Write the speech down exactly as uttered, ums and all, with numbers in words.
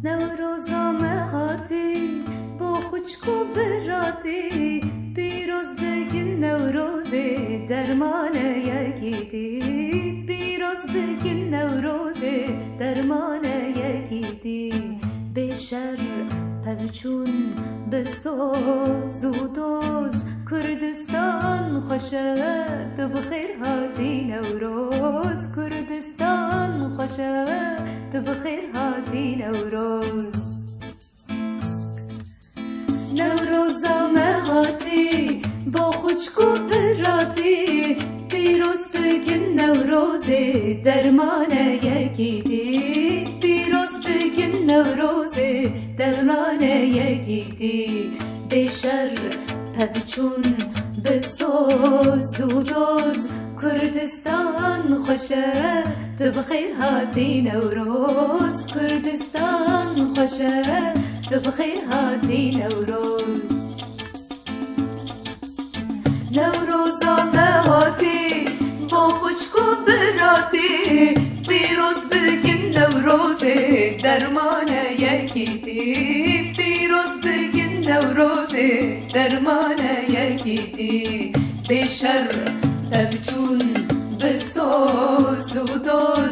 Newroza me hatî, bo xwişk û biratî, pîroz bigin Newrozê, dermane yekîtî. Pîroz bigin Newrozê, dermane yekîtî. Bê şer pevçûn bi soz û doz, Kurdistan xweş e, tu bi xêr hatî Newroz. Kurdistan xweş e, tu bi xêr hatî Newroz. Newroza me hatî, bo xwişk û biratî, pîroz bigin Newrozê, dermane yekîtî. Pîroz bigin Newrozê, dermane yekîtî. Bê şer pevçûn bi soz û doz, Kurdistan xweş e, tu bi xêr hatî Newroz. Kurdistan xweş e, tu bi xêr hatî Newroz. Newroza me hatî, bo xwişk û biratî, pîroz bigin Newrozê, dermane yekîtî. Pîroz bigin Newrozê, dermane yekîtî. Bê şer pevçûn bi soz û doz,